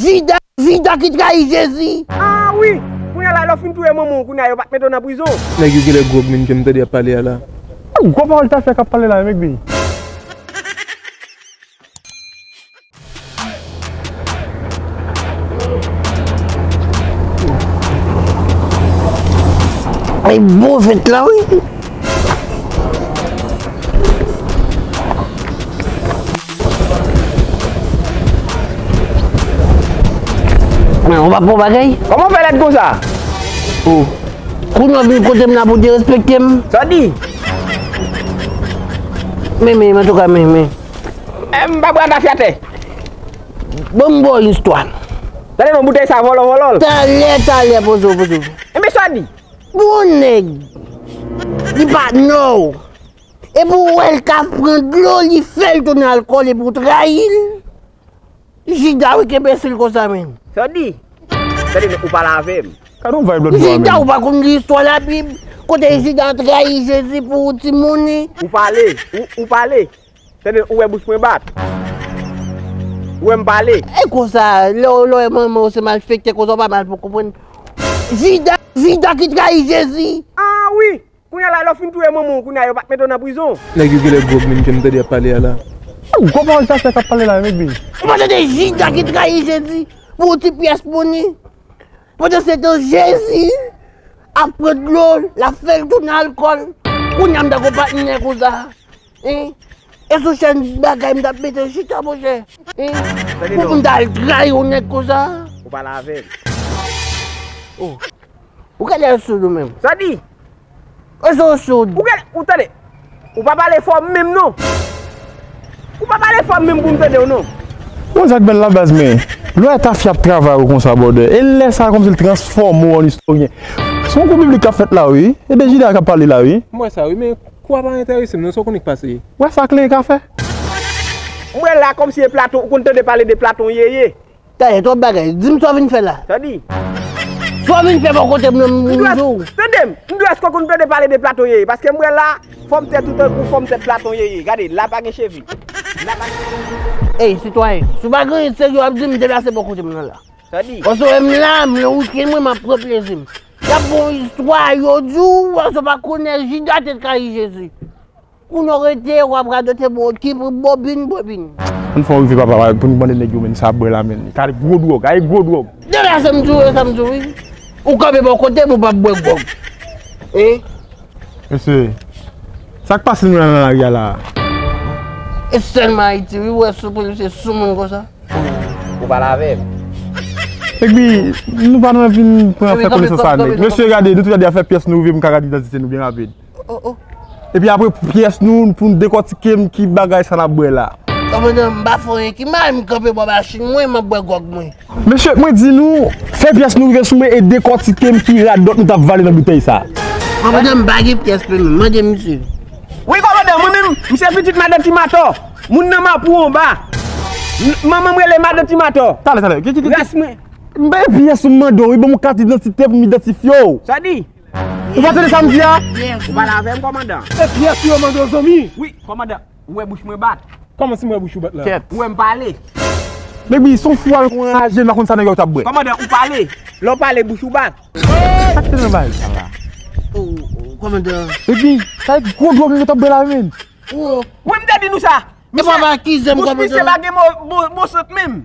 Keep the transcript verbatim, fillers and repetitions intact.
Jida, Jida ki trayi Jezi. Ah wi! Kounye a la, lè w fin touye manman w, kounye a yo pa t mete w nan prizon. Nèg yo genlè gwòg menm jan m tande y ap pale a la. Gwo pawòl tafya k ap pale la, Mekbi. Ay, bon fèt la, wi. Men, ou pa pran bagay? Kòman w fè lèd konsa? Oh. Kounye w vin kote m la pou w derespekte m? Sa w di? Men, men, antouka, men, men. Eh, m pa pran tafya atè. Bon, m ba w yon istwa. Tande non, boutèy sa vòlò, vòlò. Talè, talè, poze w, poze w. Enben, sa w di? Bon nèg, li pa nò. Epi w wè l ka pran dlo, li fè l tounen alkòl epi w trayi l. Jida, wi, k enbesil konsa menm. Sa w di? Tande non, ou pale avè m. Gade yon vibe lòt bò a menm. Jida, ou pa konn li istwa Labib? Kote Jida trayi Jezi pou yon ti monnen. Ou pale, ou, ou pale. Tande, ou wè bouch mwen bat? Ou wè m pale? E konsa, lè w, lè w wè manman w se malfektè, konsa w pa mal pou konprann. Jida, Jida ki trayi Jezi. Ah wi! Kounye a la, lè w fin touye manman w, kounye a yo pa t mete w nan prizon. Nèg yo genlè gwòg menm jan m tande y ap pale a la. Gwo pawòl tafya k ap pale la, Mekbi. Ou pa tande Jida ki trayi Jezi pou yon ti pyès monnen? Pandan se tan, Jezi ap pran dlo, l ap fè l tounen alkòl. Kounye a m ta gon patnè konsa. Hein? E sou chèn bagay m t ap mete chita, monchè. Hein? Pou m ta al trayi yon nèg konsa. Ou pale avè m. Oh. Ou genlè soud ou menm? Sa w di? Èske w soud? Ou genlè, ou tande. Ou pa pale fò menm non. Ou pa pale fò menm pou m tande w non. Bon, sa k bèl la baz, men lè w wè tafya ap travay ou konsa, brother, e lè sa kòmsi l transfòme w an istoryen. Se yon kou biblik k ap fèt la, wi. E de Jida k ap pale la, wi. M wè sa, wi, men kou a pa enterese m non, sa w konnen k pase. Wè sa Klen ka fè? M wè la kòmsi e Platon, ou konn tande pale de Platon yeye. Talè, twòp bagay. Di m sa w vin fè la. Sa w di? Sa w vin fè bò kote m nan, m di w. Tande m, m di w èske w konn tande pale de Platon yeye? Paske m wè la, fòm tèt ou tankou fòm tèt Platon yeye. Gade, la pa gen cheve. La pa gen... Ey, sitwayen, si w pa gen anyen serye w ap di m, deplase bò kote m nan la. Sa w di? Paske w wè m la, m nan wikenn mwen, m ap pran plezi m. Y ap ba w istwa, yo di w, paske w pa konnen Jida te trayi Jezi. Kounye w rete, w ap radote bò ki bobin, bobin. Ann fè yon rive, papa, pou n mande nèg yo, men sa ap bwè la, men. Gade gwo dwòg, gade gwo dwòg. Deplase m di w, sa m di w, wi. Ou kanpe bò kote m, ou p ap bwè gwòg. Hein? Mesye, sa k pase nou la nan lari a la? E sèlman Ayiti, wi, ou wè sou polisye sou moun konsa. Ou pale avè m. Epi, nou pa nan vin pran fè konesans a nèg. Mesye, gade, nou tout gade afè pyès nou rive, m ka gade idantite nou byen rapid. Oh, oh. Epi apre pyès nou, pou n dekòtike m ki bagay sa n ap bwè la. Kòmandan, m pa fè anyen ki mal, m kanpe bò machin mwen, m ap bwè gwòg mwen. Mesye, mwen di nou, fè pyès nou rive sou mwen e dekòtike m ki radòt nou t ap vale nan boutèy sa. Kòmandan, m pa gen pyès pou nou, mande misye. Wi, kòmandan, mwen menm, m se pitit madan Timatò. Moun nan Mapou anba. M-, manman m rele madan Timatò. Talè, talè. Ki, ki, ki, ki? Rès mwen. M bay pyès ou m mande w, wi, ban m yon kat idantite pou m idantifye w. Sa di? Ou pa tande sa m di a? Ou pale avè m, kòmandan. E pyès ou yo mande w, zanmi? Wi, kòmandan. Ou wè bouch mwen bat? Kòman si m wè bouch ou bat la? Kèt. Ou wè m pale? Baby, se yon fou avèk yon anraje, m pa konn sa nèg yo t ap bwè. Kòmandan, ou pale. Lè w pale, bouch ou bat. Sa k te nan bagay sa la? Oh, oh, kòmandan. Baby, sa e gwo dwòg nèg yo t ap bwè la, wi, men. Oh. Wi, m te di nou sa. E pa akize m, kòmandan. Bouch misye pa gen mo, mo, mo sant menm.